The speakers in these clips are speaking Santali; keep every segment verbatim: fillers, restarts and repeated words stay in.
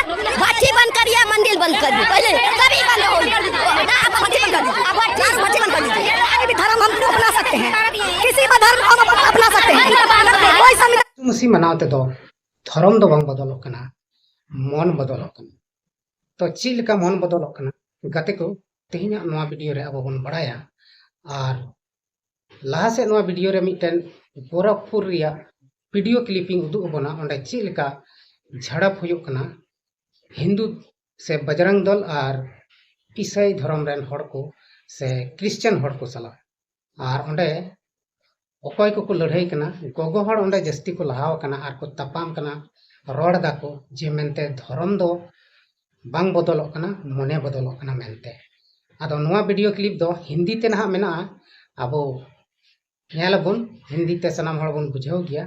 भट्टी बंद करिए, मंदिर बंद कर दी, पहले सभी बंद हो। ना, आप भट्टी बंद कर दीजिए। आप भट्टी, भट्टी बंद कर दीजिए। कोई भी धर्म हम अपना सकते हैं, किसी का धर्म हम अपना सकते हैं। कोई संविधान ᱢᱟᱱᱟᱣ ᱛᱮᱫᱚ ᱫᱷᱚᱨᱚᱢ ᱫᱚ ᱵᱟᱝ ᱵᱚᱫᱚᱞᱚᱜ ᱠᱟᱱᱟ, ᱢᱚᱱ ᱵᱚᱫᱚᱞᱚᱜ ᱠᱟᱱᱟ᱾ ᱛᱚ ᱪᱮᱫ ᱞᱮᱠᱟ ᱢᱚᱱ ᱵᱚᱫᱚᱞᱚᱜ ᱠᱟᱱᱟ? ᱜᱟᱛᱮ ᱠᱚ, ᱛᱮᱦᱮᱧᱟᱜ ᱱᱚᱣᱟ ᱵᱷᱤᱰᱤᱭᱳ ᱨᱮ ᱟᱵᱚ ᱵᱚᱱ ᱵᱟᱲᱟᱭᱟ᱾ ᱟᱨ ᱞᱟᱦᱟ ᱥᱮᱫ ᱱᱚᱣᱟ ᱵᱷᱤᱰᱤᱭᱳ ᱨᱮ ᱢᱤᱫᱴᱮᱱ ᱜᱳᱨᱚᱠᱷᱯᱩᱨ ᱨᱮᱭᱟᱜ ᱵᱷᱤᱰᱤᱭᱳ ᱠᱞᱤᱯᱤᱝ ᱩᱫᱩᱜ ᱟᱵᱚᱱᱟ, ᱚᱸᱰᱮ ᱪᱮᱫ ᱞᱮᱠᱟ ᱡᱷᱟᱲᱟᱯ ᱦᱩᱭᱩᱜ ᱠᱟᱱᱟ ᱦᱤᱱᱫᱩ ᱥᱮ ᱵᱟᱡᱽᱨᱟᱝ ᱫᱚᱞ ᱟᱨ ᱤᱥᱟᱹᱭ ᱫᱷᱚᱨᱚᱢ ᱨᱮᱱ ᱦᱚᱲ ᱠᱚ ᱥᱮ ᱠᱨᱤᱥᱪᱟᱱ ᱦᱚᱲ ᱠᱚ ᱥᱟᱞᱟᱜ᱾ ᱟᱨ ᱚᱸᱰᱮ ᱚᱠᱚᱭ ᱠᱚᱠᱚ ᱞᱟᱹᱲᱦᱟᱹᱭ ᱠᱟᱱᱟ, ᱜᱚᱜᱚ ᱦᱚᱲ ᱚᱸᱰᱮ ᱡᱟᱹᱥᱛᱤ ᱠᱚ ᱞᱟᱦᱟᱣ ᱟᱠᱟᱱᱟ ᱟᱨ ᱠᱚ ᱛᱟᱯᱟᱢ ᱠᱟᱱᱟ, ᱨᱚᱲ ᱫᱟᱠᱚ ᱡᱮ ᱢᱮᱱᱛᱮ ᱫᱷᱚᱨᱚᱢ ᱫᱚ ᱵᱟᱝ ᱵᱚᱫᱚᱞᱚᱜ ᱠᱟᱱᱟ, ᱢᱚᱱᱮ ᱵᱚᱫᱚᱞᱚᱜ ᱠᱟᱱᱟ ᱢᱮᱱᱛᱮ᱾ ᱟᱫᱚ ᱱᱚᱣᱟ ᱵᱷᱤᱰᱤᱭᱳ ᱠᱞᱤᱯ ᱫᱚ ᱦᱤᱱᱫᱤ ᱛᱮ ᱱᱟᱦᱟᱜ ᱢᱮᱱᱟᱜᱼᱟ, ᱟᱵᱚ ᱧᱮᱞ ᱟᱵᱚᱱ, ᱦᱤᱱᱫᱤ ᱛᱮ ᱥᱟᱱᱟᱢ ᱦᱚᱲ ᱵᱚᱱ ᱵᱩᱡᱷᱟᱹᱣ ᱜᱮᱭᱟ᱾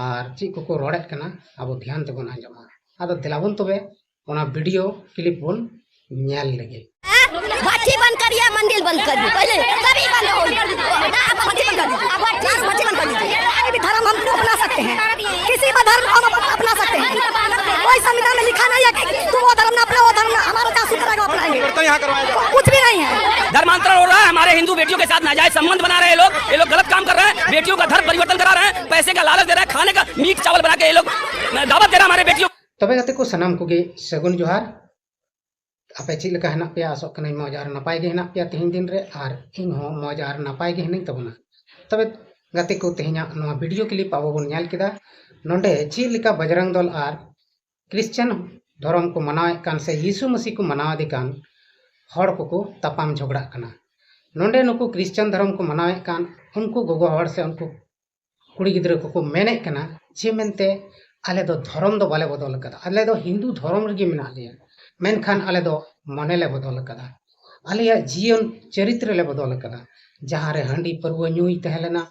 ᱟᱨ ᱪᱮᱫ ᱠᱚᱠᱚ ᱨᱚᱲᱮᱫ ᱠᱟᱱᱟ ᱟᱵᱚ ᱫᱷᱮᱭᱟᱱ ᱛᱮᱵᱚᱱ ᱟᱸᱡᱚᱢᱟ᱾ ᱟᱫᱚ ᱫᱮᱞᱟ ᱵᱚᱱ ᱛᱚᱵᱮ ᱚᱱᱟ ᱵᱷᱤᱰᱤᱭᱳ ᱠᱞᱤᱯ ᱵᱚᱱ ᱧᱮᱞ ᱞᱮᱜᱮ᱾ भट्टी बंद करिए, मंदिर बंद कर दी, पहले सभी बंद हो। ना, आप भट्टी बंद कर दीजिए। आप भट्टी, भट्टी बंद कर दीजिए। कोई भी धर्म हम अपना सकते हैं, किसी का धर्म हम अपना सकते हैं। कोई संविधान में लिखा नहीं है कि तू वो धर्म ना अपना, वो धर्म ना, हमारा क्या सुधरेगा, अपनाएंगे? परिवर्तन यहाँ करवाया जाए। कुछ भी नहीं है। धर्मांतरण हो रहा है, हमारे हिंदू बेटियों के साथ नाजायज संबंध बना रहे हैं लोग, ये लोग गलत काम कर रहे हैं, बेटियों का धर्म परिवर्तन करा रहे हैं, पैसे का लालच दे रहे हैं, खाने का मीट चावल बना के ये लोग दावत दे रहे हैं हमारे बेटियों। ᱛᱚᱵᱮ ᱜᱟᱛᱮ ᱠᱚ, ᱥᱟᱱᱟᱢ ᱠᱚᱜᱮ ᱥᱟᱹᱜᱩᱱ ᱡᱚᱦᱟᱨ᱾ ᱟᱯᱮ ᱪᱮᱫ ᱞᱮᱠᱟ ᱦᱮᱱᱟᱜ ᱯᱮᱭᱟ? ᱟᱥᱚᱜ ᱠᱟᱹᱱᱟᱹᱧ ᱢᱚᱡᱽ ᱟᱨ ᱱᱟᱯᱟᱭ ᱜᱮ ᱦᱮᱱᱟᱜ ᱯᱮᱭᱟ ᱛᱮᱦᱮᱧ ᱫᱤᱱ ᱨᱮ, ᱟᱨ ᱤᱧ ᱦᱚᱸ ᱢᱚᱡᱽ ᱟᱨ ᱱᱟᱯᱟᱭ ᱜᱮ ᱦᱮᱱᱟᱹᱧ ᱛᱟᱵᱚᱱᱟ᱾ ᱛᱚᱵᱮ ᱜᱟᱛᱮ ᱠᱚ, ᱛᱮᱦᱮᱧᱟᱜ ᱱᱚᱣᱟ ᱵᱷᱤᱰᱤᱭᱳ ᱠᱞᱤᱯ ᱟᱵᱚ ᱵᱚᱱ ᱧᱮᱞ ᱠᱮᱫᱟ, ᱱᱚᱰᱮ ᱪᱮᱫ ᱞᱮᱠᱟ ᱵᱟᱡᱽᱨᱟᱝ ᱫᱚᱞ ᱟᱨ ᱠᱨᱤᱥᱪᱟᱱ ᱫᱷᱚᱨᱚᱢ ᱠᱚ ᱢᱟᱱᱟᱣᱮᱫ ᱠᱟᱱ ᱥᱮ ᱭᱤᱥᱩ ᱢᱟᱹᱥᱤ ᱠᱚ ᱢᱟᱱᱟᱣᱮᱫᱮ ᱠᱟᱱ ᱦᱚᱲ ᱠᱚᱠᱚ ᱛᱟᱯᱟᱢ ᱡᱷᱚᱜᱽᱲᱟᱜ ᱠᱟᱱᱟ᱾ ᱱᱚᱰᱮ ᱱᱩᱠᱩ ᱠᱨᱤᱥᱪᱟᱱ ᱫᱷᱚᱨᱚᱢ ᱠᱚ ᱢᱟᱱᱟᱣᱮᱫ ᱠᱟᱱ ᱩᱱᱠᱩ ᱜᱚᱜᱚ ᱦᱚᱲ ᱥᱮ ᱩᱱᱠᱩ ᱠᱩᱲᱤ ᱜᱤᱫᱽᱨᱟᱹ ᱠᱚᱠᱚ ᱢᱮᱱᱮᱫ ᱠᱟᱱᱟ ᱡᱮ ᱢᱮᱱᱛᱮ, "ᱟᱞᱮ ᱫᱚ ᱫᱷᱚᱨᱚᱢ ᱫᱚ ᱵᱟᱞᱮ ᱵᱚᱫᱚᱞ ᱟᱠᱟᱫᱟ, ᱟᱞᱮ ᱫᱚ ᱦᱤᱱᱫᱩ ᱫᱷᱚᱨᱚᱢ ᱨᱮᱜᱮ ᱢᱮᱱᱟᱜ ᱞᱮᱭᱟ, ᱢᱮᱱᱠᱷᱟᱱ ᱟᱞᱮ ᱫᱚ ᱢᱚᱱᱮ ᱞᱮ ᱵᱚᱫᱚᱞ ᱟᱠᱟᱫᱟ, ᱟᱞᱮᱭᱟᱜ ᱡᱤᱭᱚᱱ ᱪᱚᱨᱤᱛᱨᱚ ᱞᱮ ᱵᱚᱫᱚᱞ ᱟᱠᱟᱫᱟ, ᱡᱟᱦᱟᱸ ᱨᱮ ᱦᱟᱺᱰᱤ ᱯᱟᱹᱨᱣᱟᱹ ᱧᱩᱭ ᱛᱟᱦᱮᱸ ᱞᱮᱱᱟ,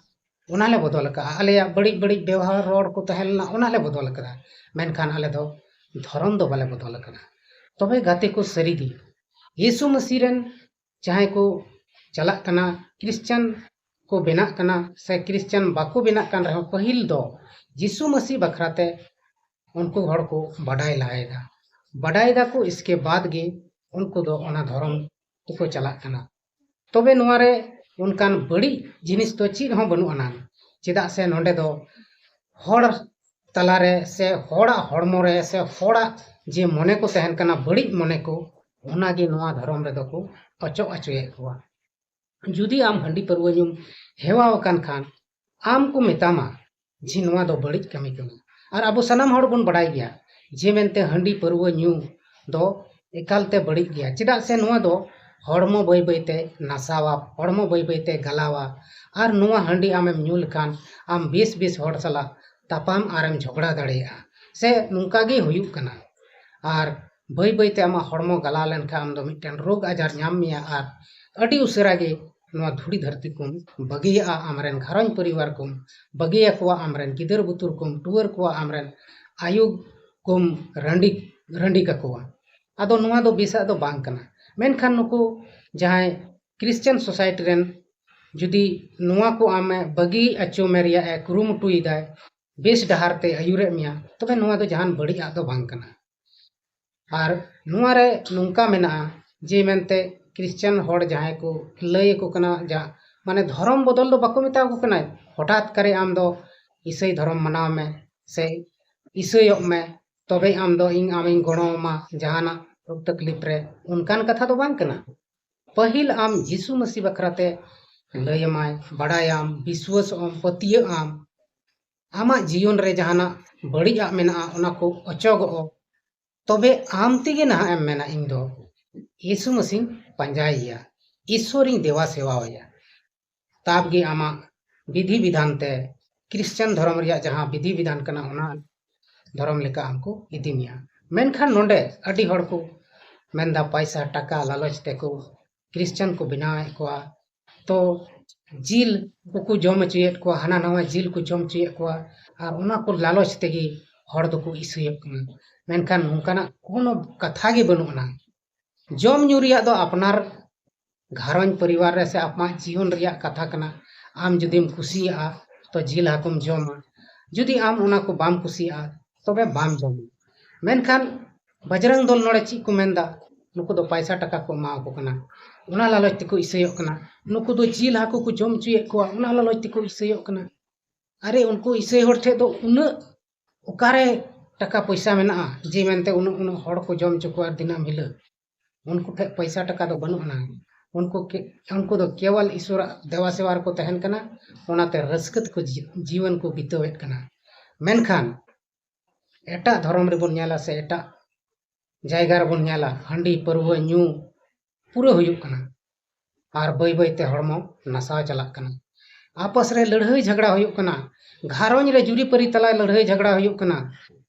ᱚᱱᱟ ᱞᱮ ᱵᱚᱫᱚᱞ ᱟᱠᱟᱫᱟ, ᱟᱞᱮᱭᱟᱜ ᱵᱟᱹᱲᱤᱡ ᱵᱟᱹᱲᱤᱡ ᱵᱮᱣᱦᱟᱨ ᱨᱚᱲ ᱠᱚ ᱛᱟᱦᱮᱸ ᱞᱮᱱᱟ, ᱚᱱᱟ ᱞᱮ ᱵᱚᱫᱚᱞ ᱟᱠᱟᱫᱟ, ᱢᱮᱱᱠᱷᱟᱱ ᱟᱞᱮ ᱫᱚ ᱫᱷᱚᱨᱚᱢ ᱫᱚ ᱵᱟᱞᱮ ᱵᱚᱫᱚᱞ ᱟᱠᱟᱫᱟ᱾" ᱛᱚᱵᱮ ᱜᱟᱛᱮ ᱠᱚ, ᱥᱟᱹᱨᱤᱜᱮ ᱭᱤᱥᱩ ᱢᱟᱹᱥᱤ ᱨᱮᱱ ᱡᱟᱦᱟᱸᱭ ᱠᱚ ᱪᱟᱞᱟᱜ ᱠᱟᱱᱟ, ᱠᱨᱤᱥᱪᱟᱱ ᱠᱚ ᱵᱮᱱᱟᱜ ᱠᱟᱱᱟ ᱥᱮ ᱠᱨᱤᱥᱪᱟᱱ ᱵᱟᱠᱚ ᱵᱮᱱᱟᱜ ᱠᱟᱱ ᱨᱮᱦᱚᱸ, ᱯᱟᱹᱦᱤᱞ ᱫᱚ ᱡᱤᱥᱩ ᱢᱟᱹᱥᱤ ᱵᱟᱠᱷᱨᱟ ᱛᱮ ᱩᱱᱠᱩ ᱦᱚᱲ ᱠᱚ ᱵᱟᱰᱟᱭ ᱞᱟᱦᱟᱭᱮᱫᱟ᱾ ᱵᱟᱰᱟᱭ ᱫᱟᱠᱚ, ᱤᱥᱠᱮ ᱵᱟᱫ ᱜᱮ ᱩᱱᱠᱩ ᱫᱚ ᱚᱱᱟ ᱫᱷᱚᱨᱚᱢ ᱛᱮᱠᱚ ᱪᱟᱞᱟᱜ ᱠᱟᱱᱟ᱾ ᱛᱚᱵᱮ ᱱᱚᱣᱟ ᱨᱮ ᱚᱱᱠᱟᱱ ᱵᱟᱹᱲᱤᱡ ᱡᱤᱱᱤᱥ ᱫᱚ ᱪᱮᱫ ᱦᱚᱸ ᱵᱟᱹᱱᱩᱜ ᱟᱱᱟᱝ, ᱪᱮᱫᱟᱜ ᱥᱮ ᱱᱚᱰᱮ ᱫᱚ ᱦᱚᱲ ᱛᱟᱞᱟᱨᱮ ᱥᱮ ᱦᱚᱲᱟᱜ ᱦᱚᱲᱢᱚ ᱨᱮ ᱥᱮ ᱦᱚᱲᱟᱜ ᱡᱮ ᱢᱚᱱᱮ ᱠᱚ ᱛᱟᱦᱮᱱ ᱠᱟᱱᱟ, ᱵᱟᱹᱲᱤᱡ ᱢᱚᱱᱮ ᱠᱚ, ᱚᱱᱟᱜᱮ ᱱᱚᱣᱟ ᱫᱷᱚᱨᱚᱢ ᱨᱮᱫᱚ ᱠᱚ ᱚᱪᱚᱜ ᱚᱪᱚᱭᱮᱫ ᱠᱚᱣᱟ᱾ ᱡᱩᱫᱤ ᱟᱢ ᱦᱟᱺᱰᱤ ᱯᱟᱹᱨᱣᱟᱹ ᱧᱩᱢ ᱦᱮᱣᱟ ᱟᱠᱟᱱ ᱠᱷᱟᱱ, ᱟᱢ ᱠᱚ ᱢᱮᱛᱟᱢᱟ ᱡᱮ ᱱᱚᱣᱟ ᱫᱚ ᱵᱟᱹᱲᱤᱡ ᱠᱟᱹᱢᱤ ᱠᱟᱱᱟ᱾ ᱟᱨ ᱟᱵᱚ ᱥᱟᱱᱟᱢ ᱦᱚᱲ ᱵᱚᱱ ᱵᱟᱲᱟᱭ ᱜᱮᱭᱟ ᱡᱮ ᱢᱮᱱᱛᱮ ᱦᱟᱺᱰᱤ ᱯᱟᱹᱨᱣᱟᱹ ᱧᱩ ᱫᱚ ᱮᱠᱟᱞᱛᱮ ᱵᱟᱹᱲᱤᱡ ᱜᱮᱭᱟ, ᱪᱮᱫᱟᱜ ᱥᱮ ᱱᱚᱣᱟ ᱫᱚ ᱦᱚᱲᱢᱚ ᱵᱟᱹᱭ ᱵᱟᱹᱭᱛᱮ ᱱᱟᱥᱟᱣᱟ, ᱦᱚᱲᱢᱚ ᱵᱟᱹᱭ ᱵᱟᱹᱭᱛᱮ ᱜᱟᱞᱟᱣᱟ᱾ ᱟᱨ ᱱᱚᱣᱟ ᱦᱟᱺᱰᱤ ᱟᱢᱮᱢ ᱧᱩ ᱞᱮᱠᱷᱟᱱ ᱟᱢ ᱵᱮᱥ ᱵᱮᱥ ᱦᱚᱲ ᱥᱟᱞᱟᱜ ᱛᱟᱯᱟᱢ ᱟᱨᱮᱢ ᱡᱷᱚᱜᱽᱲᱟ ᱫᱟᱲᱮᱭᱟᱜᱼᱟ, ᱥᱮ ᱱᱚᱝᱠᱟ ᱜᱮ ᱦᱩᱭᱩᱜ ᱠᱟᱱᱟ᱾ ᱟᱨ ᱵᱟᱹᱭ ᱵᱟᱹᱭᱛᱮ ᱟᱢᱟᱜ ᱦᱚᱲᱢᱚ ᱜᱟᱞᱟᱣ ᱞᱮᱱᱠᱷᱟᱱ ᱟᱢ ᱫᱚ ᱢᱤᱫᱴᱮᱱ ᱨᱳᱜᱽ ᱟᱡᱟᱨ ᱧᱟᱢ ᱢᱮᱭᱟ, ᱟᱨ ᱟᱹᱰᱤ ᱩᱥᱟᱹᱨᱟ ᱜᱮ ᱱᱚᱣᱟ ᱫᱷᱩᱲᱤ ᱫᱷᱟᱹᱨᱛᱤ ᱠᱚᱢ ᱵᱟᱹᱜᱤᱭᱟᱜᱼᱟ, ᱟᱢᱨᱮᱱ ᱜᱷᱟᱨᱚᱸᱡᱽ ᱯᱚᱨᱤᱵᱟᱨ ᱠᱚᱢ ᱵᱟᱹᱜᱤᱭᱟᱠᱚᱣᱟ, ᱟᱢᱨᱮᱱ ᱜᱤᱫᱟᱹᱨ ᱵᱩᱛᱩᱨ ᱠᱚᱢ, ᱴᱩᱣᱟᱹᱨ ᱠᱚᱣᱟ, ᱟᱢᱨᱮᱱ ᱟᱭᱳ ᱠᱚᱢ ᱨᱟᱺᱰᱤ, ᱨᱟᱺᱰᱤ ᱠᱟᱠᱚᱣᱟ᱾ ᱟᱫᱚ ᱱᱚᱣᱟ ᱫᱚ ᱵᱮᱥᱟᱜ ᱫᱚ ᱵᱟᱝ ᱠᱟᱱᱟ᱾ ᱢᱮᱱᱠᱷᱟᱱ ᱱᱩᱠᱩ ᱡᱟᱦᱟᱸᱭ ᱠᱷᱨᱤᱥᱪᱟᱱ ᱥᱳᱥᱟᱭᱴᱤ ᱨᱮᱱ ᱡᱩᱫᱤ ᱱᱚᱣᱟ ᱠᱚ ᱟᱢᱮ ᱵᱟᱹᱜᱤ ᱦᱚᱪᱚ ᱢᱮ ᱨᱮᱭᱟᱜ ᱮ ᱠᱩᱨᱩᱢᱩᱴᱩᱭᱮᱫᱟᱭ, ᱵᱮᱥ ᱰᱟᱦᱟᱨ ᱛᱮ ᱟᱹᱭᱩᱨᱮᱫ ᱢᱮᱭᱟ, ᱛᱚᱵᱮ ᱱᱚᱣᱟ ᱫᱚ ᱡᱟᱦᱟᱱ ᱵᱟᱹᱲᱤᱡᱟᱜ ᱫᱚ ᱵᱟᱝ ᱠᱟᱱᱟ᱾ ᱟᱨ ᱱᱚᱣᱟ ᱨᱮ ᱱᱚᱝᱠᱟ ᱢᱮᱱᱟᱜᱼᱟ ᱡᱮ ᱢᱮᱱᱛᱮ ᱠᱷᱨᱤᱥᱪᱟᱱ ᱦᱚᱲ ᱡᱟᱦᱟᱸᱭ ᱠᱚ ᱞᱟᱹᱭ ᱟᱠᱚ ᱠᱟᱱᱟ, ᱡᱟ ᱢᱟᱱᱮ ᱫᱷᱚᱨᱚᱢ ᱵᱚᱫᱚᱞ ᱫᱚ ᱵᱟᱠᱚ ᱢᱮᱛᱟ ᱠᱚ ᱠᱟᱱᱟ, ᱦᱚᱴᱟᱛ ᱠᱟᱨᱮ ᱟᱢ ᱫᱚ ᱤᱥᱟᱹᱭ ᱫᱷᱚᱨᱚᱢ ᱢᱟᱱᱟᱣ ᱢᱮ ᱥᱮ ᱤᱥᱟᱹᱭᱚᱜ ᱢᱮ, ᱛᱚᱵᱮ ᱟᱢ ᱫᱚ ᱤᱧ ᱟᱢᱤᱧ ᱜᱚᱲᱚ ᱟᱢᱟ ᱡᱟᱦᱟᱱᱟᱜ ᱫᱩᱠ ᱛᱟᱠᱞᱤᱯ ᱨᱮ, ᱚᱱᱠᱟᱱ ᱠᱟᱛᱷᱟ ᱫᱚ ᱵᱟᱝ ᱠᱟᱱᱟ᱾ ᱯᱟᱹᱦᱤᱞ ᱟᱢ ᱡᱤᱥᱩ ᱢᱟᱹᱥᱤ ᱵᱟᱠᱷᱨᱟ ᱛᱮ ᱞᱟᱹᱭ ᱟᱢᱟᱭ, ᱵᱟᱲᱟᱭᱟᱢ, ᱵᱤᱥᱣᱟᱹᱥᱚᱜ ᱟᱢ, ᱯᱟᱹᱛᱭᱟᱹᱜ ᱟᱢ, ᱟᱢᱟᱜ ᱡᱤᱭᱚᱱ ᱨᱮ ᱡᱟᱦᱟᱱᱟᱜ ᱵᱟᱹᱲᱤᱡᱟᱜ ᱢᱮᱱᱟᱜᱼᱟ ᱚᱱᱟ ᱠᱚ ᱚᱪᱚᱜᱚᱜᱼᱟ, ᱛᱚᱵᱮ ᱟᱢ ᱛᱮᱜᱮ ᱱᱟᱦᱟᱜ ᱮᱢ ᱢᱮᱱᱟ, ᱤᱧ ᱫᱚ ᱡᱤᱥᱩ ᱢᱟᱹᱥᱤᱧ ᱯᱟᱸᱡᱟᱭᱮᱭᱟ, ᱤᱥᱥᱚᱨᱤᱧ ᱫᱮᱵᱟ ᱥᱮᱵᱟᱣᱟᱭᱟ᱾ ᱛᱟᱵ ᱜᱮ ᱟᱢᱟᱜ ᱵᱤᱫᱷᱤ ᱵᱤᱫᱷᱟᱱ ᱛᱮ ᱠᱷᱨᱤᱥᱪᱟᱱ ᱫᱷᱚᱨᱚᱢ ᱨᱮᱭᱟᱜ ᱡᱟᱦᱟᱸ ᱵᱤᱫᱷᱤ ᱵᱤᱫᱷᱟᱱ ᱠᱟᱱᱟ ᱚᱱᱟ ᱫᱷᱚᱨᱚᱢ ᱞᱮᱠᱟ ᱟᱢ ᱠᱚ ᱤᱫᱤ ᱢᱮᱭᱟ᱾ ᱢᱮᱱᱠᱷᱟᱱ ᱱᱚᱰᱮ ᱟᱹᱰᱤ ᱦᱚᱲ ᱠᱚ ᱢᱮᱱᱫᱟ ᱯᱟᱭᱥᱟ ᱴᱟᱠᱟ ᱞᱟᱞᱚᱪ ᱛᱮᱠᱚ ᱠᱷᱨᱤᱥᱪᱟᱱ ᱠᱚ ᱵᱮᱱᱟᱣᱮᱫ ᱠᱚᱣᱟ, ᱛᱚ ᱡᱤᱞ ᱠᱚᱠᱚ ᱡᱚᱢ ᱦᱚᱪᱚᱭᱮᱫ ᱠᱚᱣᱟ, ᱦᱟᱱᱟ ᱱᱟᱣᱟ ᱡᱤᱞ ᱠᱚ ᱡᱚᱢ ᱦᱚᱪᱚᱭᱮᱫ ᱠᱚᱣᱟ, ᱟᱨ ᱚᱱᱟ ᱠᱚ ᱞᱟᱞᱚᱪ ᱛᱮᱜᱮ ᱦᱚᱲ ᱫᱚᱠᱚ ᱤᱥᱟᱹᱭᱚᱜ ᱠᱟᱱᱟ᱾ ᱢᱮᱱᱠᱷᱟᱱ ᱱᱚᱝᱠᱟᱱᱟᱜ ᱠᱳᱱᱳ ᱠᱟᱛᱷᱟ ᱜᱮ ᱵᱟᱹᱱᱩᱜ ᱟᱱᱟ᱾ ᱡᱚᱢ ᱧᱩ ᱨᱮᱭᱟᱜ ᱫᱚ ᱟᱯᱱᱟᱨ ᱜᱷᱟᱨᱚᱸᱡᱽ ᱯᱚᱨᱤᱵᱟᱨ ᱨᱮ ᱥᱮ ᱟᱢᱟᱜ ᱡᱤᱭᱚᱱ ᱨᱮᱭᱟᱜ ᱠᱟᱛᱷᱟ ᱠᱟᱱᱟ᱾ ᱟᱢ ᱡᱩᱫᱤᱢ ᱠᱩᱥᱤᱭᱟᱜᱼᱟ ᱛᱚ ᱡᱤᱞ ᱦᱟᱹᱠᱩᱢ ᱡᱚᱢᱟ, ᱡᱩᱫᱤ ᱟᱢ ᱚᱱᱟ ᱠᱚ ᱵᱟᱢ ᱠᱩᱥᱤᱭᱟᱜᱼᱟ ᱛᱚᱵᱮ ᱵᱟᱢ ᱡᱚᱢᱟ᱾ ᱢᱮᱱᱠᱷᱟᱱ ᱵᱟᱡᱽᱨᱟᱝ ᱫᱚᱞ ᱱᱚᱰᱮ ᱪᱮᱫ ᱠᱚ ᱢᱮᱱᱫᱟ? ᱱᱩᱠᱩ ᱫᱚ ᱯᱟᱭᱥᱟ ᱴᱟᱠᱟ ᱠᱚ ᱮᱢᱟ ᱠᱚ ᱠᱟᱱᱟ, ᱚᱱᱟ ᱞᱟᱞᱚᱪ ᱛᱮᱠᱚ ᱤᱥᱟᱹᱭᱚᱜ ᱠᱟᱱᱟ᱾ ᱱᱩᱠᱩ ᱫᱚ ᱡᱤᱞ ᱦᱟᱹᱠᱩ ᱠᱚ ᱡᱚᱢ ᱦᱚᱪᱚᱭᱮᱫ ᱠᱚᱣᱟ, ᱚᱱᱟ ᱞᱟᱞᱚᱪ ᱛᱮᱠᱚ ᱤᱥᱟᱹᱭᱚᱜ ᱠᱟᱱᱟ᱾ ᱟᱨᱮ, ᱩᱱᱠᱩ ᱤᱥᱟᱹᱭ ᱦᱚᱲ ᱴᱷᱮᱱ ᱫᱚ ᱩᱱᱟᱹᱜ ᱚᱠᱟᱨᱮ ᱴᱟᱠᱟ ᱯᱚᱭᱥᱟ ᱢᱮᱱᱟᱜᱼᱟ ᱡᱮ ᱢᱮᱱᱛᱮ ᱩᱱᱟᱹᱜ ᱩᱱᱟᱹᱜ ᱦᱚᱲ ᱠᱚ ᱡᱚᱢ ᱦᱚᱪᱚ ᱠᱚᱣᱟ ᱫᱤᱱᱟᱹᱢ ᱦᱤᱞᱳᱜ? ᱩᱱᱠᱩ ᱴᱷᱮᱱ ᱯᱚᱭᱥᱟ ᱴᱟᱠᱟ ᱫᱚ ᱵᱟᱹᱱᱩᱜ ᱟᱱᱟ᱾ ᱩᱱᱠᱩ ᱠᱮ-, ᱩᱱᱠᱩ ᱫᱚ ᱠᱮᱣᱚᱞ ᱤᱥᱚᱨᱟᱜ ᱫᱮᱵᱟ ᱥᱮᱵᱟ ᱨᱮᱠᱚ ᱛᱟᱦᱮᱱ ᱠᱟᱱᱟ, ᱚᱱᱟᱛᱮ ᱨᱟᱹᱥᱠᱟᱹ ᱛᱮᱠᱚ ᱡᱤ-, ᱡᱤᱭᱚᱱ ᱠᱚ ᱵᱤᱛᱟᱹᱣᱮᱫ ᱠᱟᱱᱟ᱾ ᱢᱮᱱᱠᱷᱟᱱ ᱮᱴᱟᱜ ᱫᱷᱚᱨᱚᱢ ᱨᱮᱵᱚᱱ ᱧᱮᱞᱟ ᱥᱮ ᱮᱴᱟᱜ ᱡᱟᱭᱜᱟ ᱨᱮᱵᱚᱱ ᱧᱮᱞᱟ, ᱦᱟᱺᱰᱤ ᱯᱟᱹᱨᱣᱟᱹ ᱧᱩ ᱯᱩᱨᱟᱹ ᱦᱩᱭᱩᱜ ᱠᱟᱱᱟ ᱟᱨ ᱵᱟᱹᱭ ᱵᱟᱹᱭ ᱛᱮ ᱦᱚᱲᱢᱚ ᱱᱟᱥᱟᱣ ᱪᱟᱞᱟᱜ ᱠᱟᱱᱟ᱾ ᱟᱯᱟᱥ ᱨᱮ ᱞᱟᱹᱲᱦᱟᱹᱭ ᱡᱷᱟᱜᱽᱲᱟ ᱦᱩᱭᱩᱜ ᱠᱟᱱᱟ, ᱜᱷᱟᱨᱚᱸᱡᱽ ᱨᱮ ᱡᱩᱨᱤᱯᱟᱹᱨᱤ ᱛᱟᱞᱟ ᱞᱟᱹᱲᱦᱟᱹᱭ ᱡᱷᱟᱜᱽᱲᱟ ᱦᱩᱭᱩᱜ ᱠᱟᱱᱟ᱾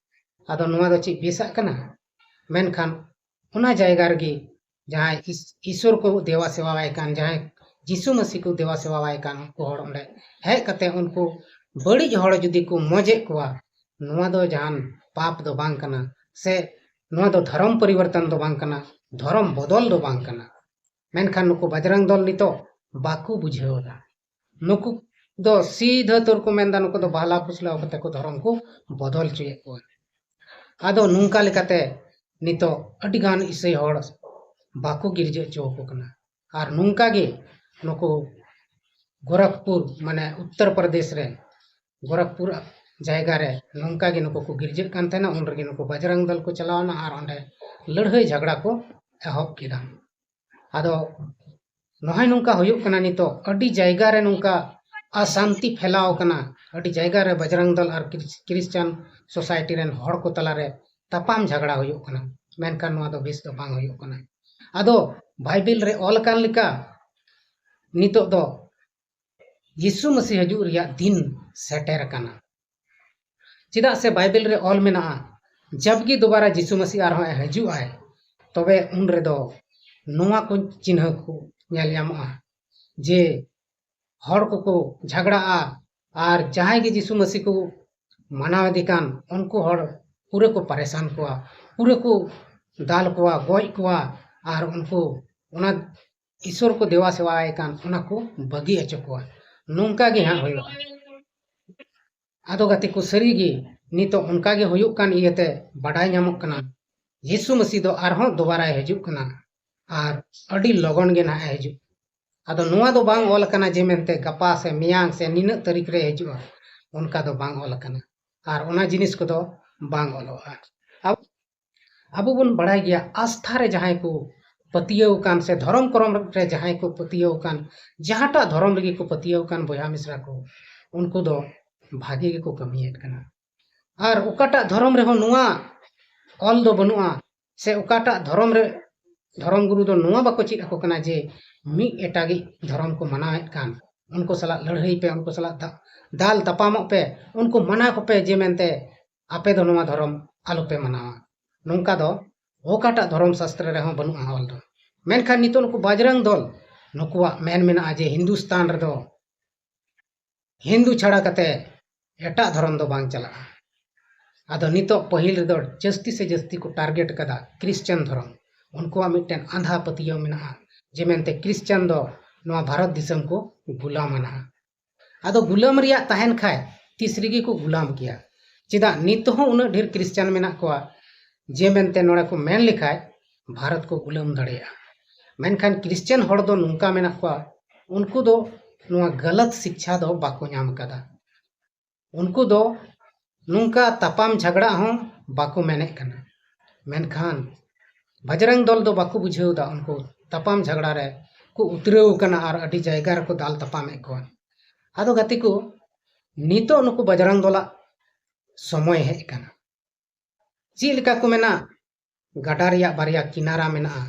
ᱟᱫᱚ ᱱᱚᱣᱟ ᱫᱚ ᱪᱮᱫ ᱵᱮᱥᱟᱜ ᱠᱟᱱᱟ? ᱢᱮᱱᱠᱷᱟᱱ ᱚᱱᱟ ᱡᱟᱭᱜᱟ ᱨᱮᱜᱮ ᱡᱟᱦᱟᱸᱭ ᱤᱥ-, ᱤᱥᱚᱨ ᱠᱚ ᱫᱮᱵᱟ ᱥᱮᱵᱟᱣᱟᱭ ᱠᱟᱱ, ᱡᱟᱦᱟᱸᱭ ᱡᱤᱥᱩ ᱢᱟᱹᱥᱤ ᱠᱚ ᱫᱮᱵᱟ ᱥᱮᱵᱟᱣᱟᱭ ᱠᱟᱱ, ᱩᱱᱠᱩ ᱦᱚᱲ ᱚᱸᱰᱮ ᱦᱮᱡ ᱠᱟᱛᱮ ᱩᱱᱠᱩ ᱵᱟᱹᱲᱤᱡ ᱦᱚᱲ ᱡᱩᱫᱤ ᱠᱚ ᱢᱚᱡᱮᱫ ᱠᱚᱣᱟ, ᱱᱚᱣᱟ ᱫᱚ ᱡᱟᱦᱟᱱ ᱯᱟᱯ ᱫᱚ ᱵᱟᱝ ᱠᱟᱱᱟ, ᱥᱮ ᱱᱚᱣᱟ ᱫᱚ ᱫᱷᱚᱨᱚᱢ ᱯᱚᱨᱤᱵᱚᱨᱛᱚᱱ ᱫᱚ ᱵᱟᱝ ᱠᱟᱱᱟ, ᱫᱷᱚᱨᱚᱢ ᱵᱚᱫᱚᱞ ᱫᱚ ᱵᱟᱝ ᱠᱟᱱᱟ᱾ ᱢᱮᱱᱠᱷᱟᱱ ᱱᱩᱠᱩ ᱵᱟᱡᱽᱨᱟᱝ ᱫᱚᱞ ᱱᱤᱛᱚᱜ ᱵᱟᱠᱚ ᱵᱩᱡᱷᱟᱹᱣ ᱮᱫᱟ᱾ ᱱᱩᱠᱩ ᱫᱚ ᱥᱤᱫᱷᱟᱹ ᱩᱛᱟᱹᱨ ᱠᱚ ᱢᱮᱱᱫᱟ, ᱱᱩᱠᱩ ᱫᱚ ᱵᱟᱦᱞᱟ ᱯᱷᱩᱥᱞᱟᱹᱣ ᱠᱟᱛᱮ ᱠᱚ ᱫᱷᱚᱨᱚᱢ ᱠᱚ ᱵᱚᱫᱚᱞ ᱦᱚᱪᱚᱭᱮᱫ ᱠᱚᱣᱟ᱾ ᱟᱫᱚ ᱱᱚᱝᱠᱟ ᱞᱮᱠᱟᱛᱮ ᱱᱤᱛᱚᱜ ᱟᱹᱰᱤᱜᱟᱱ ᱤᱥᱟᱹᱭ ᱦᱚᱲ ᱵᱟᱠᱚ ᱜᱤᱨᱡᱟᱹ ᱦᱚᱪᱚ ᱟᱠᱚ ᱠᱟᱱᱟ᱾ ᱟᱨ ᱱᱚᱝᱠᱟ ᱜᱮ ᱱᱩᱠᱩ ᱜᱳᱨᱟᱠᱷᱯᱩᱨ, ᱢᱟᱱᱮ ᱩᱛᱛᱚᱨ ᱯᱨᱚᱫᱮᱥ ᱨᱮ ᱜᱳᱨᱟᱠᱷᱯᱩᱨ ᱡᱟᱭᱜᱟ ᱨᱮ ᱱᱚᱝᱠᱟ ᱜᱮ ᱱᱩᱠᱩ ᱠᱚ ᱜᱤᱨᱡᱟᱹᱜ ᱠᱟᱱ ᱛᱟᱦᱮᱱᱟ᱾ ᱩᱱ ᱨᱮᱜᱮ ᱱᱩᱠᱩ ᱵᱟᱡᱽᱨᱟᱝ ᱫᱚᱞ ᱠᱚ ᱪᱟᱞᱟᱣᱱᱟ ᱟᱨ ᱚᱸᱰᱮ ᱞᱟᱹᱲᱦᱟᱹᱭ ᱡᱷᱟᱜᱽᱲᱟ ᱠᱚ ᱮᱦᱚᱵ ᱠᱮᱫᱟ᱾ ᱟᱫᱚ ᱱᱚᱜᱼᱚᱭ ᱱᱚᱝᱠᱟ ᱦᱩᱭᱩᱜ ᱠᱟᱱᱟ, ᱱᱤᱛᱚᱜ ᱟᱹᱰᱤ ᱡᱟᱭᱜᱟ ᱨᱮ ᱱᱚᱝᱠᱟ ᱚᱥᱟᱱᱛᱤ ᱯᱷᱮᱞᱟᱣ ᱠᱟᱱᱟ, ᱟᱹᱰᱤ ᱡᱟᱭᱜᱟ ᱨᱮ ᱵᱟᱡᱽᱨᱟᱝ ᱫᱚᱞ ᱟᱨ ᱠᱨᱤᱥ-, ᱠᱨᱤᱥᱪᱟᱱ ᱥᱳᱥᱟᱭᱴᱤ ᱨᱮᱱ ᱦᱚᱲ ᱠᱚ ᱛᱟᱞᱟᱨᱮ ᱛᱟᱯᱟᱢ ᱡᱷᱟᱜᱽᱲᱟ ᱦᱩᱭᱩᱜ ᱠᱟᱱᱟ᱾ ᱢᱮᱱᱠᱷᱟᱱ ᱱᱚᱣᱟ ᱫᱚ ᱵᱮᱥ ᱫᱚ ᱵᱟᱝ ᱦᱩᱭᱩᱜ ᱠᱟᱱᱟ᱾ ᱟᱫᱚ ᱵᱟᱭᱵᱮᱞ ᱨᱮ ᱚᱞ ᱟᱠᱟᱱ ᱞᱮᱠᱟ ᱱᱤᱛᱚᱜ ᱫᱚ ᱭᱤᱥᱩ ᱢᱟᱹᱥᱤ ᱦᱤᱡᱩᱜ ᱨᱮᱭᱟᱜ ᱫᱤᱱ ᱥᱮᱴᱮᱨ ᱟᱠᱟᱱᱟ᱾ ᱪᱮᱫᱟᱜ ᱥᱮ ᱵᱟᱭᱵᱮᱞ ᱨᱮ ᱚᱞ ᱢᱮᱱᱟᱜᱼᱟ, ᱡᱟᱵᱜᱮ ᱫᱩᱵᱟᱨᱟ ᱡᱤᱥᱩ ᱢᱟᱹᱥᱤ ᱟᱨᱦᱚᱸ ᱮ ᱦᱤᱡᱩᱜ ᱟᱭ, ᱛᱚᱵᱮ ᱩᱱ ᱨᱮᱫᱚ ᱱᱚᱣᱟ ᱠᱚ ᱪᱤᱱᱦᱟᱹ ᱠᱚ ᱧᱮᱞ ᱧᱟᱢᱚᱜᱼᱟ ᱡᱮ ᱦᱚᱲ ᱠᱚᱠᱚ ᱡᱷᱟᱜᱽᱲᱟᱜᱼᱟ ᱟᱨ ᱡᱟᱦᱟᱸᱭ ᱜᱮ ᱡᱤᱥᱩ ᱢᱟᱹᱥᱤ ᱠᱚ ᱢᱟᱱᱟᱣ ᱤᱫᱤ ᱠᱟᱱ ᱩᱱᱠᱩ ᱦᱚᱲ ᱯᱩᱨᱟᱹ ᱠᱚ ᱯᱟᱨᱮᱥᱟᱱ ᱠᱚᱣᱟ, ᱯᱩᱨᱟᱹ ᱠᱚ ᱫᱟᱞ ᱠᱚᱣᱟ, ᱜᱚᱡ ᱠᱚᱣᱟ ᱟᱨ ᱩᱱᱠᱩ ᱚᱱᱟ ᱤᱥᱚᱨ ᱠᱚ ᱫᱮᱵᱟ ᱥᱮᱵᱟᱭ ᱠᱟᱱ ᱚᱱᱟ ᱠᱚ ᱵᱟᱹᱜᱤ ᱦᱚᱪᱚ ᱠᱚᱣᱟ᱾ ᱱᱚᱝᱠᱟ ᱜᱮ ᱦᱟᱸᱜ ᱦᱩᱭᱩᱜᱼᱟ᱾ ᱟᱫᱚ ᱜᱟᱛᱮ ᱠᱚ, ᱥᱟᱹᱨᱤ ᱜᱮ ᱱᱤᱛᱚᱜ ᱚᱱᱠᱟ ᱜᱮ ᱦᱩᱭᱩᱜ ᱠᱟᱱ ᱤᱭᱟᱹᱛᱮ ᱵᱟᱰᱟᱭ ᱧᱟᱢᱚᱜ ᱠᱟᱱᱟ ᱡᱤᱥᱩ ᱢᱟᱹᱥᱤ ᱫᱚ ᱟᱨᱦᱚᱸ ᱫᱚᱵᱟᱨᱟᱭ ᱦᱤᱡᱩᱜ ᱠᱟᱱᱟ ᱟᱨ ᱟᱹᱰᱤ ᱞᱚᱜᱚᱱ ᱜᱮ ᱱᱟᱦᱟᱜ ᱮ ᱦᱤᱡᱩᱜ᱾ ᱟᱫᱚ ᱱᱚᱣᱟ ᱫᱚ ᱵᱟᱝ ᱚᱞ ᱟᱠᱟᱱᱟ ᱡᱮ ᱢᱮᱱᱛᱮ ᱜᱟᱯᱟ ᱥᱮ ᱢᱮᱭᱟᱝ ᱥᱮ ᱱᱤᱱᱟᱹᱜ ᱛᱟᱹᱨᱤᱠᱷ ᱨᱮ ᱦᱤᱡᱩᱜᱼᱟ, ᱚᱱᱠᱟ ᱫᱚ ᱵᱟᱝ ᱚᱞ ᱟᱠᱟᱱᱟ᱾ ᱟᱨ ᱚᱱᱟ ᱡᱤᱱᱤᱥ ᱠᱚᱫᱚ ᱵᱟᱝ ᱚᱞᱚᱜᱼᱟ᱾ ᱟᱵᱚ, ᱟᱵᱚ ᱵᱚᱱ ᱵᱟᱲᱟᱭ ᱜᱮᱭᱟ, ᱟᱥᱛᱷᱟ ᱨᱮ ᱡᱟᱦᱟᱸᱭ ᱠᱚ ᱯᱟᱹᱛᱭᱟᱹᱣ ᱟᱠᱟᱱ ᱥᱮ ᱫᱷᱚᱨᱚᱢ ᱠᱚᱨᱚᱢ ᱨᱮ ᱡᱟᱦᱟᱸᱭ ᱠᱚ ᱯᱟᱹᱛᱭᱟᱹᱣ ᱟᱠᱟᱱ, ᱡᱟᱦᱟᱸᱴᱟᱜ ᱫᱷᱚᱨᱚᱢ ᱨᱮᱜᱮ ᱠᱚ ᱯᱟᱹᱛᱭᱟᱹᱣ ᱟᱠᱟᱱ ᱵᱚᱭᱦᱟ ᱢᱤᱥᱨᱟ ᱠᱚ, ᱩᱱᱠᱩ ᱫᱚ ᱵᱷᱟᱜᱮ ᱜᱮᱠᱚ ᱠᱟᱹᱢᱤᱭᱮᱫ ᱠᱟᱱᱟ᱾ ᱟᱨ ᱚᱠᱟᱴᱟᱜ ᱫᱷᱚᱨᱚᱢ ᱨᱮᱦᱚᱸ ᱱᱚᱣᱟ ᱚᱞ ᱫᱚ ᱵᱟᱹᱱᱩᱜᱼᱟ, ᱥᱮ ᱚᱠᱟᱴᱟᱜ ᱫᱷᱚᱨᱚᱢ ᱨᱮ, ᱫᱷᱚᱨᱚᱢ ᱜᱩᱨᱩ ᱫᱚ ᱱᱚᱣᱟ ᱵᱟᱠᱚ ᱪᱮᱫ ᱟᱠᱚ ᱠᱟᱱᱟ ᱡᱮ ᱢᱤᱫ ᱮᱴᱟᱜᱤᱡ ᱫᱷᱚᱨᱚᱢ ᱠᱚ ᱢᱟᱱᱟᱣᱮᱫ ᱠᱟᱱ, ᱩᱱᱠᱩ ᱥᱟᱞᱟᱜ ᱞᱟᱹᱲᱦᱟᱹᱭ ᱯᱮ, ᱩᱱᱠᱩ ᱥᱟᱞᱟᱜ ᱫᱟ-, ᱫᱟᱞ ᱛᱟᱯᱟᱢᱚᱜ ᱯᱮ, ᱩᱱᱠᱩ ᱢᱟᱱᱟ ᱠᱚᱯᱮ ᱡᱮ ᱢᱮᱱᱛᱮ ᱟᱯᱮ ᱫᱚ ᱱᱚᱣᱟ ᱫᱷᱚᱨᱚᱢ ᱟᱞᱚᱯᱮ ᱢᱟᱱᱟᱣᱟ᱾ ᱱᱚᱝᱠᱟ ᱫᱚ ᱚᱠᱟᱴᱟᱜ ᱫᱷᱚᱨᱚᱢ ᱥᱟᱥᱛᱨᱚ ᱨᱮᱦᱚᱸ ᱵᱟᱹᱱᱩᱜᱼᱟ ᱚᱞ ᱫᱚ᱾ ᱢᱮᱱᱠᱷᱟᱱ ᱱᱤᱛᱚᱜ ᱱᱩᱠᱩ ᱵᱟᱡᱽᱨᱟᱝ ᱫᱚᱞ, ᱱᱩᱠᱩᱣᱟᱜ ᱢᱮᱱ ᱢᱮᱱᱟᱜᱼᱟ ᱡᱮ ᱦᱤᱱᱫᱩᱥᱛᱟᱱ ᱨᱮᱫᱚ ᱦᱤᱱᱫᱩ ᱪᱷᱟᱲᱟ ᱠᱟᱛᱮ ᱮᱴᱟᱜ ᱫᱷᱚᱨᱚᱢ ᱫᱚ ᱵᱟᱝ ᱪᱟᱞᱟᱜᱼᱟ᱾ ᱟᱫᱚ ᱱᱤᱛᱚᱜ ᱯᱟᱹᱦᱤᱞ ᱨᱮᱫᱚ ᱡᱟᱹᱥᱛᱤ ᱥᱮ ᱡᱟᱹᱥᱛᱤ ᱠᱚ ᱴᱟᱨᱜᱮᱴ ᱠᱟᱫᱟ ᱠᱨᱤᱥᱪᱟᱱ ᱫᱷᱚᱨᱚᱢ᱾ ᱩᱱᱠᱩᱣᱟᱜ ᱢᱤᱫᱴᱮᱱ ᱟᱸᱫᱷᱟ ᱯᱟᱹᱛᱭᱟᱹᱣ ᱢᱮᱱᱟᱜᱼᱟ ᱡᱮ ᱢᱮᱱᱛᱮ ᱠᱨᱤᱥᱪᱟᱱ ᱫᱚ ᱱᱚᱣᱟ ᱵᱷᱟᱨᱚᱛ ᱫᱤᱥᱚᱢ ᱠᱚ ᱜᱩᱞᱟᱢ ᱟᱱᱟ᱾ ᱟᱫᱚ ᱜᱩᱞᱟᱹᱢ ᱨᱮᱭᱟᱜ ᱛᱟᱦᱮᱱ ᱠᱷᱟᱡ ᱛᱤᱥ ᱨᱮᱜᱮ ᱠᱚ ᱜᱩᱞᱟᱢ ᱠᱮᱭᱟ᱾ ᱪᱮᱫᱟᱜ ᱱᱤᱛ ᱦᱚᱸ ᱩᱱᱟᱹᱜ ᱰᱷᱮᱨ ᱠᱨᱤᱥᱪᱟᱱ ᱢᱮᱱᱟᱜ ᱠᱚᱣᱟ ᱡᱮ ᱢᱮᱱᱛᱮ ᱱᱚᱰᱮ ᱠᱚ ᱢᱮᱱ ᱞᱮᱠᱷᱟᱡ ᱵᱷᱟᱨᱚᱛ ᱠᱚ ᱜᱩᱞᱟᱹᱢ ᱫᱟᱲᱮᱭᱟᱜᱼᱟ᱾ ᱢᱮᱱᱠᱷᱟᱱ ᱠᱨᱤᱥᱪᱟᱱ ᱦᱚᱲ ᱫᱚ ᱱᱚᱝᱠᱟ ᱢᱮᱱᱟᱜ ᱠᱚᱣᱟ, ᱩᱱᱠᱩ ᱫᱚ ᱱᱚᱣᱟ ᱜᱟᱞᱟᱛ ᱥᱤᱠᱪᱷᱟ ᱫᱚ ᱵᱟᱠᱚ ᱧᱟᱢ ᱟᱠᱟᱫᱟ᱾ ᱩᱱᱠᱩ ᱫᱚ ᱱᱚᱝᱠᱟ ᱛᱟᱯᱟᱢ ᱡᱷᱟᱜᱽᱲᱟ ᱦᱚᱸ ᱵᱟᱠᱚ ᱢᱮᱱᱮᱫ ᱠᱟᱱᱟ᱾ ᱢᱮᱱᱠᱷᱟᱱ ᱵᱟᱡᱽᱨᱟᱝ ᱫᱚᱞ ᱫᱚ ᱵᱟᱠᱚ ᱵᱩᱡᱷᱟᱹᱣ ᱮᱫᱟ, ᱩᱱᱠᱩ ᱛᱟᱯᱟᱢ ᱡᱷᱟᱜᱽᱲᱟ ᱨᱮ ᱠᱚ ᱩᱛᱨᱟᱹᱣ ᱟᱠᱟᱱᱟ ᱟᱨ ᱟᱹᱰᱤ ᱡᱟᱭᱜᱟ ᱨᱮᱠᱚ ᱫᱟᱞ ᱛᱟᱯᱟᱢᱮᱫ ᱠᱚᱣᱟ᱾ ᱟᱫᱚ ᱜᱟᱛᱮ ᱠᱚ, ᱱᱤᱛᱚᱜ ᱱᱩᱠᱩ ᱵᱟᱡᱽᱨᱟᱝ ᱫᱚᱞᱟᱜ ᱥᱚᱢᱚᱭ ᱦᱮᱡ ᱟᱠᱟᱱᱟ᱾ ᱪᱮᱫ ᱞᱮᱠᱟ ᱠᱚ ᱢᱮᱱᱟ, ᱜᱟᱰᱟ ᱨᱮᱭᱟᱜ ᱵᱟᱨᱭᱟ ᱠᱤᱱᱟᱨᱟ ᱢᱮᱱᱟᱜᱼᱟ,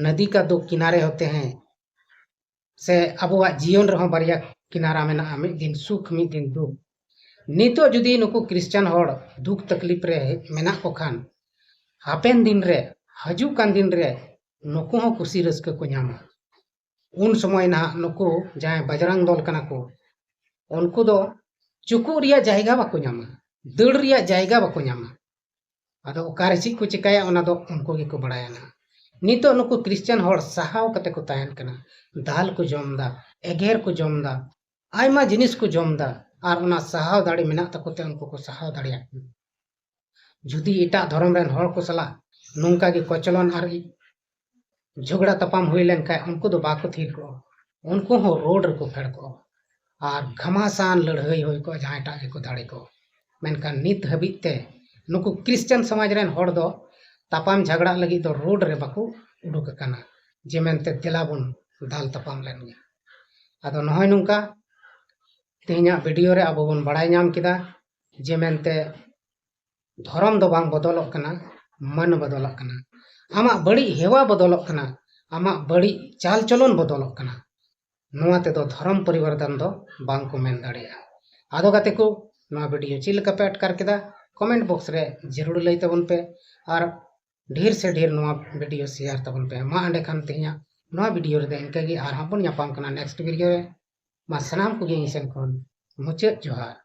ᱱᱚᱫᱤ ᱠᱟ ᱫᱳ ᱠᱤᱱᱟᱨᱮ ᱦᱳᱛᱮ ᱦᱮᱸ, ᱥᱮ ᱟᱵᱚᱣᱟᱜ ᱡᱤᱭᱚᱱ ᱨᱮᱦᱚᱸ ᱵᱟᱨᱭᱟ ᱠᱤᱱᱟᱨᱟ ᱢᱮᱱᱟᱜᱼᱟ, ᱢᱤᱫ ᱫᱤᱱ ᱥᱩᱠ, ᱢᱤᱫ ᱫᱤᱱ ᱫᱩᱠ᱾ ᱱᱤᱛᱚᱜ ᱡᱩᱫᱤ ᱱᱩᱠᱩ ᱠᱨᱤᱥᱪᱟᱱ ᱦᱚᱲ ᱫᱩᱠ ᱛᱟᱠᱞᱤᱯ ᱨᱮ ᱢᱮᱱᱟᱜ ᱠᱚ ᱠᱷᱟᱱ, ᱦᱟᱯᱮᱱ ᱫᱤᱱ ᱨᱮ, ᱦᱤᱡᱩᱜ ᱠᱟᱱ ᱫᱤᱱ ᱨᱮ ᱱᱩᱠᱩ ᱦᱚᱸ ᱠᱩᱥᱤ ᱨᱟᱹᱥᱠᱟᱹ ᱠᱚ ᱧᱟᱢᱟ᱾ ᱩᱱ ᱥᱚᱢᱚᱭ ᱱᱟᱦᱟᱜ ᱱᱩᱠᱩ ᱡᱟᱦᱟᱸᱭ ᱵᱟᱡᱽᱨᱟᱝ ᱫᱚᱞ ᱠᱟᱱᱟ ᱠᱚ, ᱩᱱᱠᱩ ᱫᱚ ᱪᱩᱠᱩᱜ ᱨᱮᱭᱟᱜ ᱡᱟᱭᱜᱟ ᱵᱟᱠᱚ ᱧᱟᱢᱟ, ᱫᱟᱹᱲ ᱨᱮᱭᱟᱜ ᱡᱟᱭᱜᱟ ᱵᱟᱠᱚ ᱧᱟᱢᱟ᱾ ᱟᱫᱚ ᱚᱠᱟᱨᱮ ᱪᱮᱫ ᱠᱚ ᱪᱤᱠᱟᱹᱭᱟ, ᱚᱱᱟ ᱫᱚ ᱩᱱᱠᱩ ᱜᱮᱠᱚ ᱵᱟᱲᱟᱭᱟ ᱱᱟᱦᱟᱜ᱾ ᱱᱤᱛᱚᱜ ᱱᱩᱠᱩ ᱠᱨᱤᱥᱪᱟᱱ ᱦᱚᱲ ᱥᱟᱦᱟᱣ ᱠᱟᱛᱮ ᱠᱚ ᱛᱟᱦᱮᱱ ᱠᱟᱱᱟ, ᱫᱟᱞ ᱠᱚ ᱡᱚᱢ ᱮᱫᱟ, ᱮᱜᱮᱨ ᱠᱚ ᱡᱚᱢ ᱮᱫᱟ, ᱟᱭᱢᱟ ᱡᱤᱱᱤᱥ ᱠᱚ ᱡᱚᱢ ᱮᱫᱟ, ᱟᱨ ᱚᱱᱟ ᱥᱟᱦᱟᱣ ᱫᱟᱲᱮ ᱢᱮᱱᱟᱜ ᱛᱟᱠᱚ ᱛᱮ ᱩᱱᱠᱩ ᱠᱚ ᱥᱟᱦᱟᱣ ᱫᱟᱲᱮᱭᱟᱜ ᱠᱟᱱᱟ᱾ ᱡᱩᱫᱤ ᱮᱴᱟᱜ ᱫᱷᱚᱨᱚᱢ ᱨᱮᱱ ᱦᱚᱲ ᱠᱚ ᱥᱟᱞᱟᱜ ᱱᱚᱝᱠᱟ ᱜᱮ ᱠᱚᱪᱞᱚᱱ ᱟᱨ ᱡᱷᱚᱜᱽᱲᱟ ᱛᱟᱯᱟᱢ ᱦᱩᱭ ᱞᱮᱱᱠᱷᱟᱱ ᱩᱱᱠᱩ ᱫᱚ ᱵᱟᱠᱚ ᱛᱷᱤᱨ ᱠᱚᱜᱼᱟ, ᱩᱱᱠᱩ ᱦᱚᱸ ᱨᱳᱰ ᱨᱮᱠᱚ ᱯᱷᱮᱰ ᱠᱚᱜᱼᱟ᱾ ᱟᱨ ᱜᱷᱟᱢᱟᱥᱟᱱ ᱞᱟᱹᱲᱦᱟᱹᱭ ᱦᱩᱭ ᱠᱚᱜᱼᱟ, ᱡᱟᱦᱟᱸᱭᱴᱟᱜ ᱜᱮᱠᱚ ᱫᱟᱲᱮ ᱠᱚ᱾ ᱢᱮᱱᱠᱷᱟᱱ ᱱᱤᱛ ᱦᱟᱹᱵᱤᱡ ᱛᱮ ᱱᱩᱠᱩ ᱠᱷᱨᱤᱥᱪᱟᱱ ᱥᱚᱢᱟᱡᱽ ᱨᱮᱱ ᱦᱚᱲ ᱫᱚ ᱛᱟᱯᱟᱢ ᱡᱷᱟᱜᱽᱲᱟᱜ ᱞᱟᱹᱜᱤᱫ ᱫᱚ ᱨᱳᱰ ᱨᱮ ᱵᱟᱠᱚ ᱩᱰᱩᱠ ᱟᱠᱟᱱᱟ, ᱡᱮ ᱢᱮᱱᱛᱮ ᱫᱮᱞᱟ ᱵᱚᱱ ᱫᱟᱞ ᱛᱟᱯᱟᱢ ᱞᱮᱱ ᱜᱮ᱾ ᱟᱫᱚ ᱱᱚᱜᱼᱚᱭ ᱱᱚᱝᱠᱟ ᱛᱮᱦᱮᱧᱟᱜ ᱵᱷᱤᱰᱤᱭᱳ ᱨᱮ ᱟᱵᱚ ᱵᱚᱱ ᱵᱟᱲᱟᱭ ᱧᱟᱢ ᱠᱮᱫᱟ ᱡᱮ ᱢᱮᱱᱛᱮ ᱫᱷᱚᱨᱚᱢ ᱫᱚ ᱵᱟᱝ ᱵᱚᱫᱚᱞᱚᱜ ᱠᱟᱱᱟ, ᱢᱟᱹᱱ ᱵᱚᱫᱚᱞᱚᱜ ᱠᱟᱱᱟ᱾ ᱟᱢᱟᱜ ᱵᱟᱹᱲᱤᱡ ᱦᱮᱣᱟ ᱵᱚᱫᱚᱞᱚᱜ ᱠᱟᱱᱟ, ᱟᱢᱟᱜ ᱵᱟᱹᱲᱤᱡ ᱪᱟᱞ ᱪᱚᱞᱚᱱ ᱵᱚᱫᱚᱞᱚᱜ ᱠᱟᱱᱟ᱾ ᱱᱚᱣᱟ ᱛᱮᱫᱚ ᱫᱷᱚᱨᱚᱢ ᱯᱚᱨᱤᱵᱚᱨᱛᱚᱱ ᱫᱚ ᱵᱟᱝ ᱠᱚ ᱢᱮᱱ ᱫᱟᱲᱮᱭᱟᱜᱼᱟ᱾ ᱟᱫᱚ ᱜᱟᱛᱮ ᱠᱚ, ᱱᱚᱣᱟ ᱵᱷᱤᱰᱤᱭᱳ ᱪᱮᱫ ᱞᱮᱠᱟ ᱯᱮ ᱟᱴᱠᱟᱨ ᱠᱮᱫᱟ? ᱠᱚᱢᱮᱱᱴ ᱵᱚᱠᱥ ᱨᱮ ᱡᱟᱹᱨᱩᱲ ᱞᱟᱹᱭ ᱛᱟᱵᱚᱱ ᱯᱮ ᱟᱨ ᱰᱷᱮᱨ ᱥᱮ ᱰᱷᱮᱨ ᱱᱚᱣᱟ ᱵᱷᱤᱰᱤᱭᱳ ᱥᱮᱭᱟᱨ ᱛᱟᱵᱚᱱ ᱯᱮ᱾ ᱢᱟ ᱮᱸᱰᱮᱠᱷᱟᱱ ᱛᱮᱦᱮᱧᱟᱜ ᱱᱚᱣᱟ ᱵᱷᱤᱰᱤᱭᱳ ᱨᱮᱫᱚ ᱤᱱᱠᱟᱹ ᱜᱮ, ᱟᱨᱦᱚᱸ ᱵᱚᱱ ᱧᱟᱯᱟᱢ ᱠᱟᱱᱟ ᱱᱮᱠᱥᱴ ᱵᱷᱤᱰᱤᱭᱳ ᱨᱮ᱾ ᱢᱟ ᱥᱟᱱᱟᱢ ᱠᱚᱜᱮ ᱤᱧ ᱥᱮᱱ ᱠᱷᱚᱱ ᱢᱩᱪᱟᱹᱫ ᱡᱚᱦᱟᱨ᱾